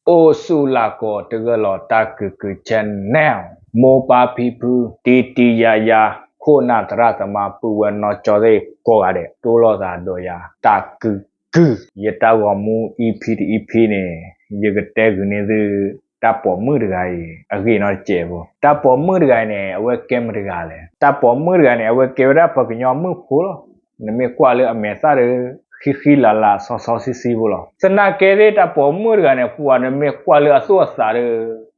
အိၣ်ဆူၣ်လၢ်ကီၢ်တဂၢၢ်လီၤ တၢ်ကုၢ်ကုၢ် channel မိၢ်ပၢ်ဖံဖု တံၤတံၤယၤယၤ ခိၣ်နၢ်သရၣ်သမါ ပုၢ်ဝဲၢ်နီၢ်ကၠီသ့ၣ်ကိးဂၤဒဲး တိၢ်လိာ်သးဒီးယၤ တၢ်ကုၢ်ကုၢ် ယတၢ်ဂီၤမူ EP တ EP န့ၣ် ယကတဲဂုာ်န့ၢ်သု တၢ်ပိာ်မုၣ်တဂၤအံၤ အဂ့ၢ်နီတစဲးဖိ တၢ်ပိာ်မုၣ်တဂၤအံၤန့ၣ် အဝဲကဲမတၤတဂၤလဲၣ်. တၢ်ပိာ်မုၣ်တဂၤန့ၣ် အဝဲကဲဝဲဒၣ်ပှၤကညီမုၣ်ဖိလီၤ. နမ့ၢ်ကွၢ်လၢအမဲာ်သၣ်ဒီး ဃံဃံလၤလၤ စီစီဆှံဆှံဖိလီၤ. သနာ်က့သ့ၣ် တၢ်ပိာ်မုၣ်တဂၤန့ၣ် ပှၤနမ့ၢ်ကွၢ်လၢအသူၣ်အသးဒီး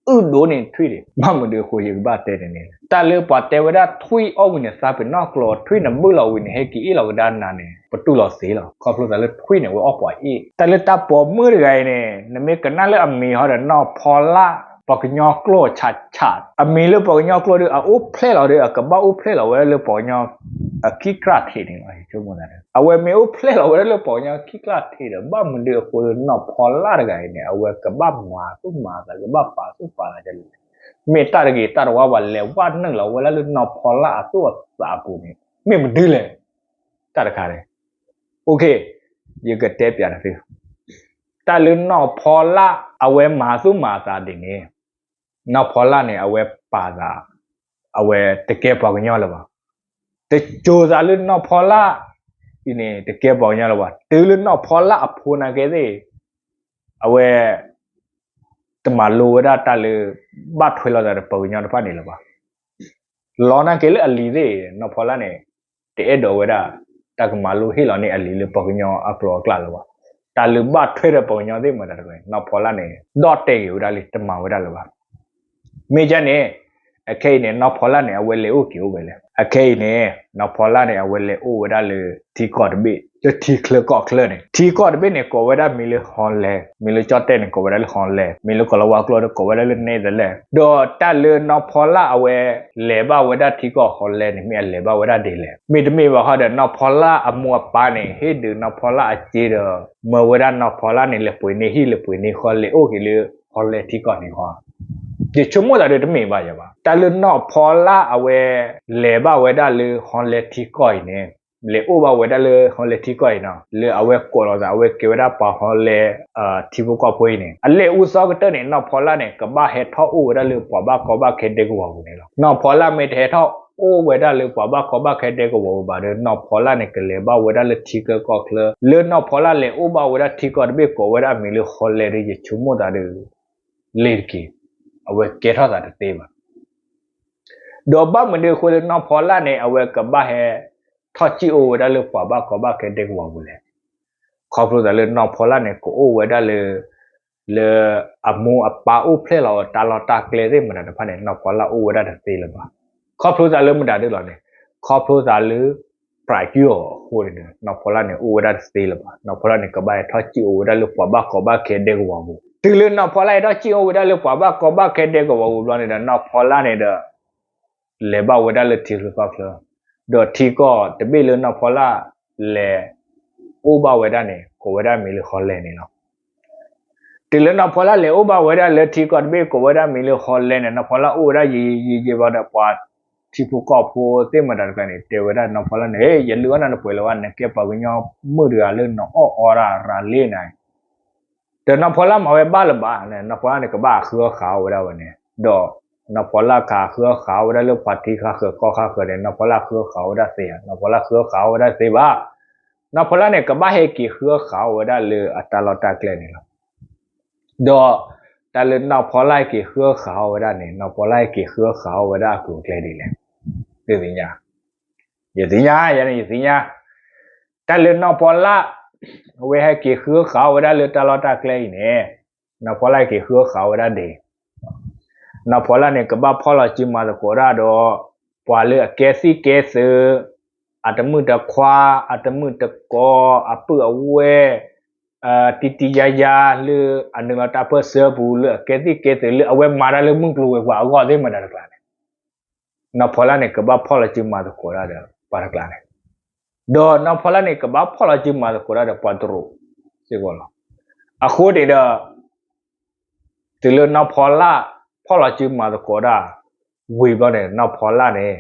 အုၣ်ဒိၣ်န့ၢ်ထွံၣ်ဒံး. ဘၣ်မနုၤအဃိယကဘၣ်တဲန့ၣ်န့ၣ် တၢ်လၢပှၤတဲဝဲဒၣ်ထွံၣ်အီၣ်ဝံၤန့ၣ် သးပ့ၤနီၣ်ကျိာ် ထွံၣ်နဘုၣ်လီၤဝံၤန့ၣ် ဟဲက့ၤအ့ၣ်လီၤကဒါနၤန့ၣ် ပတူၢ်လိာ်သ့လီၤ. ခီဖျိသးလၢထွံၣ်န့ၣ် အဝဲအီၣ်ပှၤအ့ၣ်. တၢ်လၢတၢ်ပိာ်မုၣ်တဂၤအံၤန့ၣ် နမ့ၢ်ကနၣ်လၢအမံၤဟီဒီး နီၢ်ဖီလၣ် ပှၤကညီကျိာ်ဆးဆး အမံၤလၢပှၤကညီကျိာ်ဒီး အအိၣ်ဖျဲၣ်လီၤဒီး အကဘၣ်အိၣ်ဖျဲၣ်လီၤဝဲဒၣ်လၢပှၤကညီ အခံကျါထံးန့ၣ်လီၤ. ဆိကမိၣ်သးဒီး အဝဲမ့ၢ်အိၣ်ဖျဲၣ်လီၤဝဲဒၣ်လၢပှၤကညီခံကျါထံးဒီး ဘၣ်မနုၤအဃိလၢနီၢ်ဖီလၣ်တဂၤအံၤန့ၣ် အဝဲကဘၣ်မၤသူၣ်မၤသး ကဘၣ်ပာ်သူၣ်ပာ်သးလဲၣ်. မ့ၢ်တၢ်တဂ့ၤတၢ်တဝါဘၣ် လဲၤဝဲနုာ်လီၤဝဲဒၣ်လၢနီၢ်ဖီလၣ်အသူၣ်အသးအပူၤန့ၣ် မ့ၢ်မနုၤလဲၣ်. တၢ်တခါန့ၣ် ယကတဲပျးနသု တၢ်လၢနီၢ်ဖီလၣ် အဝဲမၤသူၣ်မၤသးဒ်န့ၣ် နီၢ်ဖီလၣ်န့ၣ် အဝဲပာ်သး အဝဲတကဲပှၤကညီလၢၤဘၣ်. တစိၤသးလၢနီၢ်ဖီလၣ်အံၤန့ၣ် တကဲပှၤကညီလၢၤဘၣ်. တုၤလၢနီၢ်ဖီလၣ်အဖိနာ်က့သ့ၣ် အဝဲ တမၤလိဝဲဒၣ်တၢ်လၢ ဘၣ်ထွဲလိာ်သးဒီးပှၤကညီတဖၣ်န့ၣ်လၢၤဘၣ်. လီၤနာ်က့လၢအလံၤသ့ၣ် နီၢ်ဖီလၣ်န့ၣ် တအဲၣ်ဒိးဝဲဒၣ် တၢ်ကမၤလိဟ့ၣ်လီၤန့ၢ်အလံၤလၢပှၤကညီအကျိာ်အကျဲလၢၤဘၣ်. တၢ်လၢဘၣ်ထွဲဒီးပှၤကညီသ့ၣ်မတၤတဂၤန့ၣ် နီၢ်ဖီလၣ်န့ၣ် ဒီၣ်တဲာ်ဂ့ၤဝဲဒၣ်လံ တမၤဝဲဒၣ်လၢၤဘၣ်. မ့ၢ်ကန့ၣ် အခဲအံၤန့ၣ် နီၢ်ဖီလၣ်န့ၣ် အဝဲလဲၤအိၣ်က့ၤအိၣ်ဝဲလဲၣ်. အခဲအံၤန့ၣ် နီၢ်ဖီလၣ်န့ၣ် အဝဲလဲၤအိၣ်ဝဲဒၣ်လၢထံကီၢ်တဘ့ၣ် လၢထံချၢကီၢ်ချၢန့ၣ် ထံကီၢ်တဘ့ၣ်န့ၣ် ကိးဝဲဒၣ်မံၤလၢ Holland မံၤလၢကၠီၣ်တဲၣ်န့ၣ် ကိးဝဲဒၣ်လၢ Holland မံၤလၢကီၢ်လၤဝါကျိာ်ဒီး ကိးဝဲဒၣ်လၢ Netherlands ဒီးတၢ်လၢနီၢ်ဖီလၣ်အဝဲ လဲၤဘၣ်ဝဲဒၣ်ထံကီၢ် Holland န့ၣ် မ့ၢ်အလဲၤဘၣ်ဝဲဒၣ်ဒ်လဲၣ်. မ့တမ့ၢ်ဘၣ်ဃီဒီး နီၢ်ဖီလၣ်အမိၢ်အပၢ်န့ၣ် ဟ့ၣ်ဒုးနီၢ်ဖီလၣ်အစ့ဒီး မၢဝဲဒၣ်နီၢ်ဖီလၣ်န့ၣ် လဲၤပှ့ၤန့ၢ်ဟံၣ်လဲၤပှ့ၤန့ၢ်ဃီ လဲၤအိၣ်က့ၤလၢ Holland ထံကီၢ်န့ၣ်ဃီ ယဆိကမိၣ်သးဒီးတမ့ၢ်ဘၣ်ယၤဘၣ်. တၢ်လၢနီၢ်ဖီလၣ်အဝဲ လဲၤဘၣ်ဝဲဒၣ်လၢ Holland ထံကီၢ်အံၤန့ၣ် လဲၤအိၣ်ဘၣ်ဝဲဒၣ်လၢ Holland ထံကီၢ်အံၤနီၤ လၢအဝဲကိးလီၤသး အဝဲကဲဝဲဒၣ်ပှၤ Holland ထံဖိကီၢ်ဖိအံၤန့ၣ် အလ့ၣ်အူသီကတၢၢ်န့ၣ် နီၢ်ဖီလၣ်န့ၣ် ကဘၣ်ဟဲထီၣ်အိၣ်ဝဲဒၣ်လၢပှၤဘၣ်ကီဘၣ်ခဲဒဲကဝီၤပူၤန့ၣ်လီၤ. နီၢ်ဖီလၣ်မ့ၢ်တဟဲထီၣ်အိၣ်ဝဲဒၣ်လၢပှၤဘၣ်ကီဘၣ်ခဲဒဲကဝီၤပူၤဘၣ်ဒီး နီၢ်ဖီလၣ်န့ၣ် ကလဲၤဘၣ်ဝဲဒၣ်လၢထံကီၢ်ကီၢ်ချၢ လၢနီၢ်ဖီလၣ်လဲၤအိၣ်ဘၣ်ဝဲဒၣ်ထံကီၢ်တဘ့ၣ်ကိးဝဲဒၣ်မံၤလၢ Holland ဒီး ယဆိကမိၣ်သးဒီး လ့ၤတက့ၤ အဝဲကဲထီၣ်သးတသ့ဘၣ်. ဒီးဘၣ်မနုၤအဃိလၢနီၢ်ဖီလၣ်န့ၣ် အဝဲကဘၣ်ဟဲထီၣ်စံၣ်အိၣ်ဝဲဒၣ်လၢပှၤဘၣ်ကီဘၣ်ခဲဒဲကဝီၤပူၤလဲၣ်. ခီဖျိသးလၢနီၢ်ဖီလၣ်န့ၣ် ကအိၣ်ဝဲဒၣ်လၢ လၢအမိၢ်အပၢ်အိၣ်ဖျဲၣ်လီၤအီၤတၢ်လီၢ်တၢ်ကျဲသ့ၣ်မတၤတဖၣ်န့ၣ် နီၢ်ဖီလၣ်အိၣ်ဝဲဒၣ်တသ့လၢၤဘၣ်. ခီဖျိသးလၢမတၤဒ်လဲၣ်န့ၣ် ခီဖျိသးလၢ ပြးကၠူၣ်အီၤအဃိန့ၣ် နီၢ်ဖီလၣ်န့ၣ် အိၣ်ဝဲဒၣ်တသ့လၢၤဘၣ်. နီၢ်ဖီလၣ်န့ၣ် ကဘၣ်ဟဲထီၣ်စံၣ်အိၣ်ဝဲဒၣ်လၢပှၤဘၣ်ကီဘၣ်ခဲဒဲကဝီၤပူၤ. တုၤလၢနီၢ်ဖီလၣ်ဟဲထီၣ်စံၣ်အိၣ်ဝဲဒၣ်လၢပှၤဘၣ်ကီဘၣ်ခဲဒဲကဝီၤပူၤဘျီန့ၣ်ဒီး နီၢ်ဖီလၣ်န့ၣ်ဒီး လဲၤဘၣ်ဝဲဒၣ်လၢထံချၢကီၢ်ချၢ, ဒီးထံကီၢ်တဘ့ၣ်လၢနီၢ်ဖီလၣ်လဲၤအိၣ်ဘၣ်ဝဲဒၣ်န့ၣ် ကိးဝဲဒၣ်မံၤလၢ Holland န့ၣ်လီၤ. တုၤလၢနီၢ်ဖီလၣ်လဲၤအိၣ်ဘၣ်ဝဲဒၣ်လၢထံကီၢ်တဘ့ၣ်ကိးဝဲဒၣ်မံၤလၢ Holland န့ၣ် နီၢ်ဖီလၣ်အိၣ်ဝဲဒၣ်ယံာ်ယံာ်ယံာ်ယံာ်ဘျီဒီး ပှၤထံဖိကီၢ်ဖိသ့ၣ်မတၤတဂၤန့ၣ် တဲဝဲဒၣ်နီၢ်ဖီလၣ်န့ၣ် ဟ့ ယလုၢ်အီၣ်နၤတပှဲၤလၢၤဘၣ် နကဲပှၤကညီမုၣ်တဂၤလၢနအီၣ်အီတၢ်ရၤလ့နၤ ဒီးနီၢ်ဖီလၣ်မၤဝဲဘၣ်လၢၤဘၣ်, နီၢ်ဖီလၣ်န့ၣ် ကဘၣ်ဃုအီၣ်ဃုအီဝဲဒၣ်ဝဲန့ၣ်, ဒီးနီၢ်ဖီလၣ်ခးဃုအီၣ်ဃုအီဝဲဒၣ်လၢပှၤထံဃါဃၢၤကီၢ်ဃါဃၢၤန့ၣ် နီၢ်ဖီလၣ်ဃုအီၣ်ဃုအီဝဲဒၣ်သ့ဧါ, နီၢ်ဖီလၣ်ဃုအီၣ်ဃုအီဝဲဒၣ်သ့ဘၣ်. နီၢ်ဖီလၣ်န့ၣ် ကဘၣ်ဟဲက့ၤဃုအီၣ်ဃုအီဝဲဒၣ်လၢအတၢ်လီၢ်တၢ်ကျဲန့ၣ်လီၤ. ဒီးတၢ်လၢနီၢ်ဖီလၣ်ဟဲက့ၤဃုအီၣ်ဃုအီဝဲဒၣ်န့ၣ် နီၢ်ဖီလၣ်ဟဲက့ၤဃုအီၣ်ဃုအီဝဲဒၣ်အကျိၤအကျဲဒ်လဲၣ်. သ့ၣ်ညါ, ယသ့ၣ်ညါ, ယန့ၣ်ယသ့ၣ်ညါ, တၢ်လၢနီၢ်ဖီလၣ် အဝဲဟဲက့ၤဃုအီၣ်ဃုအီဝဲဒၣ်လၢတၢ်လီၢ်တၢ်ကျဲအံၤန့ၣ် နီၢ်ဖီလၣ်ဟဲက့ၤဃုအီၣ်ဃုအီဝဲဒၣ်ဒ် နီၢ်ဖီလၣ်န့ၣ် ကဘၣ်ဖီၣ်လီၤစုမၤသကိးတၢ်ဒီး ပှၤလၢအကဲသံၣ်ကဲသုး, အတမုၣ်တခွါ, အတမုၣ်တကိး, အပုၢ်အဝဲၢ်, တံၤတံၤယါယါ လၢအနုာ်လီၤတၢ်ပၢၢ်ဆၢပူၤ လၢအကဲသံၣ်ကဲသုး လၢအဝဲမၤတၢ်လၢမုၢ်ကျိၤဝဲၤကွာ်အဂီၢ်သ့ၣ်မတၤတကျါန့ၣ် နီၢ်ဖီလၣ်န့ၣ် ကဘၣ်ဖီၣ်လီၤစုမၤသကိးတၢ်ဒီးပှၤတကျါန့ၣ်, ဒီးနီၢ်ဖီလၣ်န့ၣ် ကဘၣ်ဖီၣ်လီၤစုမၤသကိးတၢ်ဒီးပှၤတရူးစ့ၢ်ကီးလီၤ. အဃိန့ၣ်ဒီး တုၤလၢနီၢ်ဖီလၣ် ဖီၣ်လီၤစုမၤသကိးတၢ် ဝံၤဘျီန့ၣ် နီၢ်ဖီလၣ်န့ၣ်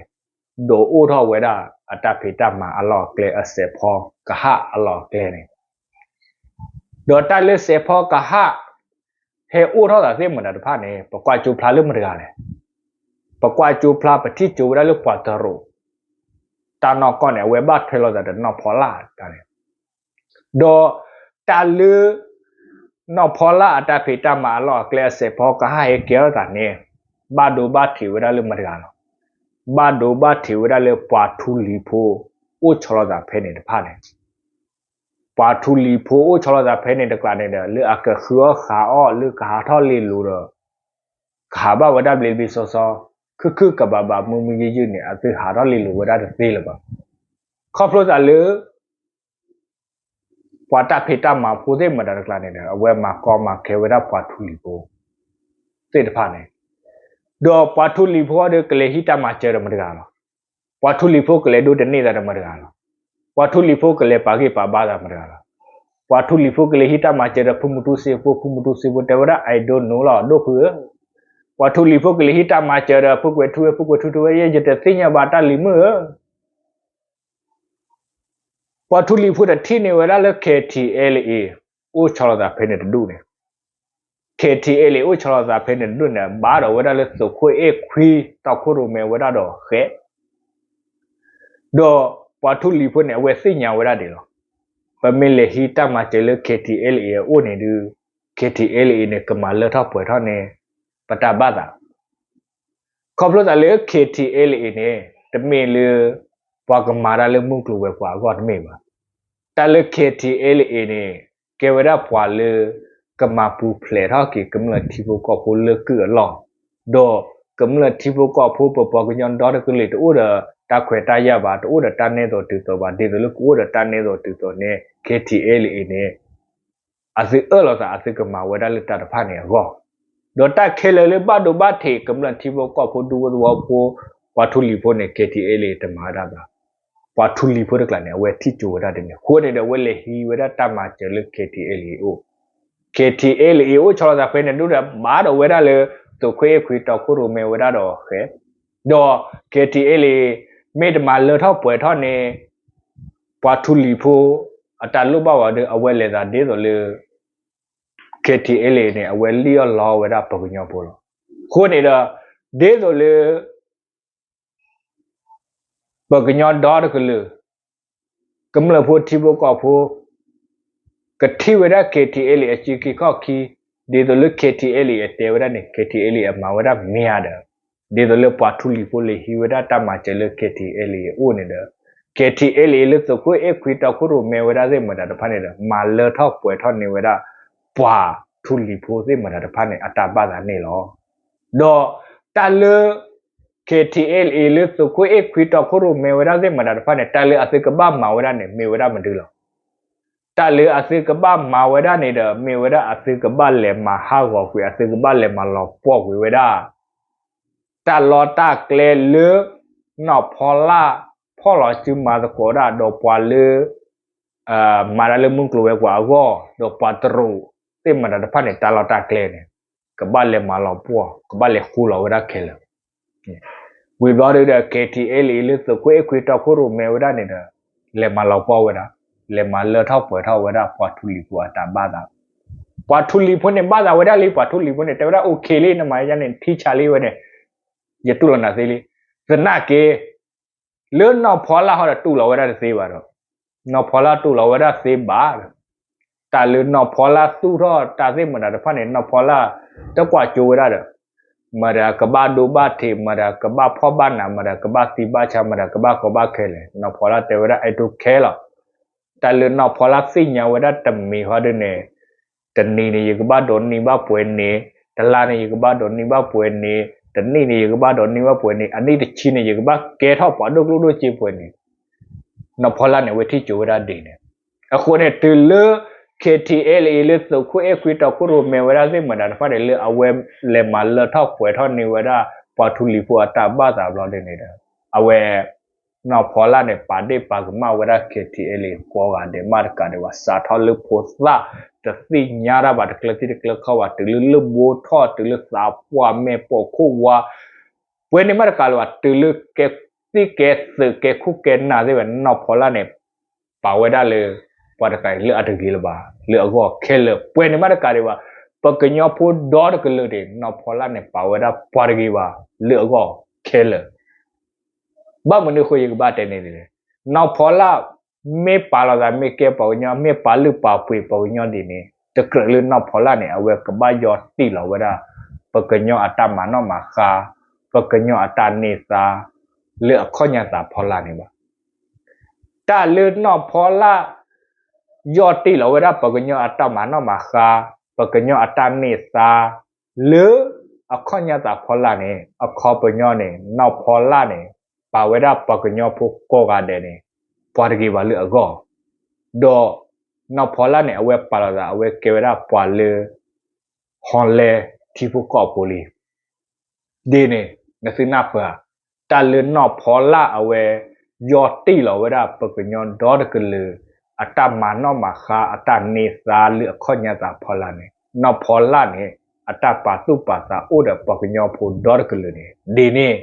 ဒိးအိၣ်ထီၣ်ဝဲဒၣ်အတၢ်ဖံးတၢ်မၤအလီၢ်အကျဲ အစဲးဖီကဟၣ်အလီၢ်အကျဲန့ၣ် ဒီးတၢ်လၢစဲးဖီကဟၣ် ဟဲအိၣ်ထီၣ်သးသ့ၣ်မတၤတဖၣ်န့ၣ် ပကွၢ်ကၠိဖျါလၢမတၤတဂၤလဲၣ်. ပကွၢ်ကၠိဖျါ ပထံၣ်ကၠိဝဲဒၣ်လၢပှၤတရူး တၢ်နီၢ်ကီၢ်န့ၣ် အဝဲဘၣ်ထွဲလိာ်သးဒီးနီၢ်ဖီလၢ်တၢ်န့ၣ်, ဒီးတၢ်လၢ နီၢ်ဖီလၢ်အတၢ်ဖံးတၢ်မၤအလီၢ်အကျဲအစဲးဖီကဟၣ်ဟဲကဲထီၣ်သးန့ၣ် ဘၣ်ဒိဘၣ်ထံးဝဲဒၣ်လၢမတၤတဂၤလီၤ. ဘၣ်ဒိဘၣ်ထံးဝဲဒၣ်လၢပှၤထူလံၤဖိ အိၣ်ဆီလီၤသးဖဲန့ၣ်တဖၣ်န့ၣ် ပှၤထူလံၤဖိအိၣ်ဆီလီၤသးဖဲန့ၣ်တကျးန့ၣ်ဒီး လၢအကဃုအီၣ်ဃုအီၣ် လၢကဟးထီၣ်လ့လိၤဒီး ကဟးဘၣ်ဝဲဒၣ်ဘျ့ဘျ့ဆှီဆှီ ခုၣ်ခုၣ်ကဘးဘး မုာ်မုာ်ယုၢ်ယုၢ်န့ၣ် အသုဟးထီၣ်လ့လိၤဝဲဒၣ်တသ့လၢၤဘၣ်. ခီဖျိသးလၢ ပှၤတၢ်ဖံးတၢ်မၤဖိသ့ၣ်မတၤတကျးန့ၣ်ဒီး အဝဲမၤကီမၤခဲဝဲဒၣ်ပှၤထူလံၤဖိသ့ၣ်တဖၣ်န့ၣ်, ဒီးပှၤထူလံၤဖိဒီးကလဲၤဟံးတၢ်မၤစၢၤဒီးမတၤတဂၤလီၤ. ပှၤထူလံၤဖိကလဲၤဒိတန့ၢ်သးဒီးမတၤတဂၤလီၤ. ပှၤထူလံၤဖိကလဲၤပာ်ဂံၢ်ပာ်ဘါသးမတၤတဂၤလီၤ. ပှၤထူလံၤဖိကလဲၤဟံးတၢ်မၤစၢၤဒီးဖုမူတူစ့ဖိ, ဖုမူတူစ့ဖိတဲဝဲဒၣ် I don't know လီၤ ဒိၣ်ဖုဧၢ. ပှၤထူလံၤဖိကလဲၤဟံးတၢ်မၤစၢၤဒီးဖုကွဲၤထူဝဲ, ဖုကွဲၤထူတဲဝဲ ယတသ့ၣ်ညါဘၣ်တၢ်လံၤမုၣ်ဧၢ. ပှၤထူလံၤဖိတထံၣ်န့ၢ်ဝဲဒၣ်လၢ KTLA အိၣ်ဆီလီၤသးဖဲန့ၣ်တဒူၣ်န့ၣ်, KTLA အိၣ်ဆီလီၤသးဖဲန့ၣ်တဒူၣ်န့ၣ် ဘၣ်ဒီးဝဲဒၣ်လၢသုးခိၣ်အဲၣ်ခွံ တီခိၣ်ရိၣ်မဲဝဲဒၣ်ဒီးဃဲ ဒီးပှၤထူလံၤဖိန့ၣ် အဝဲသ့ၣ်ညါဝဲဒၣ်ဒ်လီၤ. ပမ့ၢ်လဲၤဟံးတၢ်မၤစၢၤလၢ KTLA အအိၣ်န့ၣ်ဒုး KTLA န့ၣ် ကမၤလၢထီၣ်ပှဲၤထီၣ်န့ၢ် ပတၢ်ဘၣ်သး ခီဖျိသးလၢ KTLA န့ၣ် တမ့ၢ်လၢ ပှၤကမၤတၢ်လၢမုၢ်ကျိၤဝဲၤကွာ်အဂီၢ်တမ့ၢ်ဘၣ်. တၢ်လၢ KTLA န့ၣ် ကဲဝဲဒၣ်ပှၤလၢ ကမၤပူၤဖျဲးထီၣ်က့ၤကမျၢၢ်ထံဖိကီၢ်ဖိလၢကုၢ်အလီၢ်, ဒီးကမျၢၢ်ထံဖိကီၢ်ဖိပပှၤကညီဒီတကလုာ်တအိၣ်ဒီးတၢ်ခွဲးတၢ်ယာ်ဘၣ်, တအိၣ်ဒီးတၢ်နဲသိးတုၤသိးဘၣ်, ဒ်သိးလၢကအိၣ်ဒီးတၢ်နဲသိးတုၤသိးန့ၣ် KTLA န့ၣ် အသုအၢၣ်လီၤသးအသုကမၤဝဲဒၣ်လၢတၢ်တဖၣ်န့ၣ်အဂီၢ်, ဒီးတၢ်ခဲလၢာ်လၢဘၣ်ဒိဘၣ်ထံးကမျၢၢ်ထံဖိကီၢ်ဖိဒူဖိသဝီဖိ ပှၤထူလံၤဖိန့ၣ် KTLA တမၤဝဲဒၣ်ဘၣ်. ပှၤထူလံၤဖိတကျးန့ၣ် အဝဲထံၣ်ကၠိဝဲဒၣ်ဒ်န့ၣ် အဃိန့ၣ်ဒီး အဝဲလဲၤဟံးဝဲဒၣ်တၢ်မၤစၢၤလၢ KTLA အအိၣ်, KTLA အိၣ်ဆီလီၤသးဖဲန့ၣ်ဒုးဒီး ဘၣ်ဒီးဝဲဒၣ်လၢ သုးခိၣ်အဲၣ်ခွံတီခိၣ်ရိၣ်မဲဝဲဒၣ်ဒီးဃဲ ဒီး KTLA မ့ၢ်တမၤလၢထီၣ်ပှဲၤထီၣ်န့ၣ် ပှၤထူလံၤဖိ အတၢ်လိၣ်ဘၣ်ဝဲဒီး အဝဲလဲၤသးဒ်သိးလၢ KTLA န့ၣ် အဝဲလံၣ်အီၣ်လီဝဲဒၣ်ပှၤကညီဖိလီၤ. အဃိန့ၣ်ဒီး ဒ်သိးလၢ ပှၤကညီဒီတကလုာ် ကမျၢၢ်ဖိထံဖိကီၢ်ဖိ ကထံၣ်ဝဲဒၣ် KTLA အစုခံခီၣ်ခံ, ဒ်သိးလၢ KTLA အတဲဝဲဒၣ်န့ၣ် KTLA အမၤဝဲဒၣ်မ့ၢ်ဧါဒီး ဒ်သိးလၢပှၤထူလံၤဖိလဲၤဟံးဝဲဒၣ်တၢ်မၤစၢၤလၢ KTLA အအိၣ်န့ၣ်ဒီး KTLA လၢသုးခိၣ်အဲၣ်ခွံတီခိၣ်ရိၣ်မဲဝဲဒၣ်သ့ၣ်မတၤတဖၣ်န့ၣ်ဒီး မၤလၢထီၣ်ပှဲၤထီၣ်န့ၢ်ဝဲဒၣ် ပှၤထူလံၤဖိသ့ၣ်မတၤတဖၣ်န့ၣ် အတၢ်ဘၣ်သးန့ၣ်လီၤ. ဒီးတၢ်လၢ KTLA လၢသုးခိၣ်အဲၣ်ခွံတီခိၣ်ရိၣ်မဲဝဲဒၣ်သ့ၣ်မတၤတဖၣ်န့ၣ် တၢ်လၢအသုကဘၣ်မၤဝဲဒၣ်န့ၣ် မ့ၢ်ဝဲဒၣ်မနုၤလီၤ. တၢ်လၢအသုကဘၣ်မၤဝဲဒၣ်န့ၣ်ဒီး မ့ၢ်ဝဲဒၣ်အသုကဘၣ်လဲၤမၤဟးဂီၤကွံာ် အသုကဘၣ်လဲၤမၤလီၤပှီၢ်ကွံာ်ဝဲဒၣ် တၢ်လီၢ်တၢ်ကျဲလၢ နီၢ်ဖီလၢ် ဖီၣ်လီၤစုမၤသကိးဒၣ်ဒီးပှၤလၢ မၤတၢ်လၢမုၢ်ကျိၤဝဲၤကွာ်အဂီၢ် ဒီးပှၤတရူးသ့ၣ်မတၤတဖၣ်န့ၣ် တၢ်လီၢ်တၢ်ကျဲန့ၣ် ကဘၣ်လဲၤမၤလီၤပှီၢ် ကဘၣ်လဲၤဃူလီၤဝဲဒၣ်ခဲလၢာ် ဝံၤဘျီဒုဒီး KTLA လၢသုးခိၣ်အဲၣ်ခွံတီခိၣ်ရိၣ်မဲဝဲဒၣ်န့ၣ်ဒီး လဲၤမၤလီၤပှီၢ်ဝဲဒၣ် လဲၤမၤလၢထီၣ်ပှဲၤထီၣ်ဝဲဒၣ်ပှၤထူလံၤဖိအတၢ်ဘၣ်သး, ပှၤထူလံၤဖိန့ၣ် ဘၣ်သးဝဲဒၣ်လံ ပှၤထူလံၤဖိန့ၣ် တဲဝဲဒၣ် okay လံ နမၤယါန့ၣ် ထံဆးလံဝဲန့ၣ် ယတူၢ်လိာ်နၤသ့လံ, သနာ်က့ လၢနီၢ်ဖီလၢ်ဟီဒီးတူၢ်လိာ်ဝဲဒၣ်တသ့ဘၣ်ဒီး နီၢ်ဖီလၢ်တူၢ်လိာ်ဝဲဒၣ်သ့ဘၣ်ဒီး တၢ်လၢနီၢ်ဖီလၢ်သူၣ်ထီၣ်တၢ်သ့ၣ်မတၤတဖၣ်န့ၣ် နီၢ်ဖီလၢ်တကွၢ်ကၠိဝဲဒၣ်ဒီး မတၤကဘၣ်ဒိဘၣ်ထံး မတၤကဘၣ်ဖှီၣ်ဘၣ်နး မတၤကဘၣ်သံဘၣ်ဆါ မတၤကဘၣ်ကီဘၣ်ခဲလဲၣ် နီၢ်ဖီလၢ်တဲဝဲဒၣ် I don't care လီၤ. တၢ်လၢနီၢ်ဖီလၢ်သ့ၣ်ညါဝဲဒၣ်တမံၤဃီဒုန့ၣ် တနံၤန့ၣ် ယကဘၣ်ဒိးန့ၢ်ဘၣ်ပှဲၤန့ၣ်, တလါန့ၣ် ယကဘၣ်ဒိးန့ၢ်ဘၣ်ပှဲၤန့ၣ်, တနံၣ်န့ၣ် ယကဘၣ်ဒိးန့ၢ်ဘၣ်ပှဲၤန့ၣ်, အနံၣ်တဆံန့ၣ် ယကဘၣ်ကဲထီၣ်ပှၤဒိၣ်ကျိၣ်ဒိၣ်စ့ပှဲၤန့ၣ် နီၢ်ဖီလၢ်န့ၣ် အဝဲထံၣ်ကၠိဝဲဒၣ်ဒ်န့ၣ်, အဃိန့ၣ် တုၤလၢ KTLA လၢသုးခိၣ်အဲၣ်ခွံတီခိၣ်ရိၣ်မဲဝဲဒၣ်သ့ၣ်မတၤတဖၣ်န့ၣ် လၢအဝဲလဲၤမၤလၢထီၣ်ပှဲၤထီၣ်န့ၢ်ဝဲဒၣ် ပှၤထူလံၤဖိအတၢ်ဘၣ်သးဘျီဒ်န့ၣ်ဒီး အဝဲ နီၢ်ဖီလၢ်န့ၣ် ပာ်ဒ့ၣ်ပာ်ကမၣ်ဝဲဒၣ် KTLA ကိးဂၤဒဲးမးတကးဒံးဘၣ် စးထီၣ်လၢဖိသၣ် တသ့ၣ်ညါတၢ်ဘၣ် တကျၢၤထံတကျၢၤကီၢ်ဘၣ် တုၤလၢလၢၢ်ဘိထီၣ် တုၤလၢသးပှၢ်မဲာ်ပိာ်ခိၣ်ဝါ ပှဲၤန့ၣ်မးတကးလၢၤဘၣ် တုၤလၢကဲသ့ၣ်ကဲသုးကဲခိၣ်ကဲနၢ်သ့ၣ်ဝဲ နီၢ်ဖီလၢ်န့ၣ် ပာ်ဝဲဒၣ်လၢ ပှၤတကးအံၤလၢအတဂ့ၤလၢၤဘၣ် လၢအဂီၢ်ခဲလၢာ် ပှဲၤန့ၣ်မးတကးဒံးဘၣ် ပကညီဖိဒီတကလုာ်န့ၣ် နီၢ်ဖီလၢ်န့ၣ် ပာ်ဝဲဒၣ်ပှၤတဂ့ၤဘၣ်လၢအဂီၢ်ခဲလၢာ်. ဘၣ်မနုၤအဃိယကဘၣ်တဲန့ၣ်လဲၣ်, နီၢ်ဖီလၢ် မ့ၢ်ပာ်လီၤသး မ့ၢ်ကဲပှၤကညီ မ့ၢ်ပာ်လုၢ်ပာ်ပှ့ၤပှၤကညီဒ်န့ၣ် တကြၢးလၢနီၢ်ဖီလၢ်န့ၣ် အဝဲကဘၣ်ယီၢ်တံၢ်လီၤဝဲဒၣ် ပကညီအတၢ်မၤနီၣ်မၤဃါ, ပကညီအတၢ်န့ၢ်သါ လၢအခီၣ်ညါသးဖီလာ်န့ၣ်ဘၣ်. တၢ်လၢနီၢ်ဖီလၢ် ယီၢ်တံၢ်လီၤဝဲဒၣ်ပှၤကညီအတၢ်မၤနီၣ်မၤဃါ, ပှၤကညီအတၢ်န့ၢ်သါ လၢအခီၣ်ညါသးဖီလာ်န့ၣ် အခီပညီန့ၣ် နီၢ်ဖီလၢ်န့ၣ် ပာ်ဝဲဒၣ်ပှၤကညီဖိကိးဂၤဒဲးန့ၣ် ပှၤတဂ့ၤဘၣ်လၢအဂီၢ်, ဒီးနီၢ်ဖီလၢ်န့ၣ် အဝဲပာ်လီၤသး အဝဲကဲဝဲဒၣ်ပှၤလၢ ဟီလဲထံဖိကီၢ်ဖိလံ ဒ်န့ၣ် နသုနၢ်ပၢၢ်ဧါ, တၢ်လၢနီၢ်ဖီလၢ်အဝဲ ယီၢ်တံၢ်လီၤဝဲဒၣ်ပှၤကညီဒီတကလုာ် အတၢ်မၤနီၣ်မၤဃါ အတၢ်န့ၢ်သါလၢအခီၣ်ညါသးဖီလာ်န့ၣ် နီၢ်ဖီလၢ်န့ၣ် အတၢ်ပာ်သူၣ်ပာ်သးအိၣ်ဒီးပှၤကညီဖိဒီတကလုာ်န့ၣ် ဒ်န့ၣ်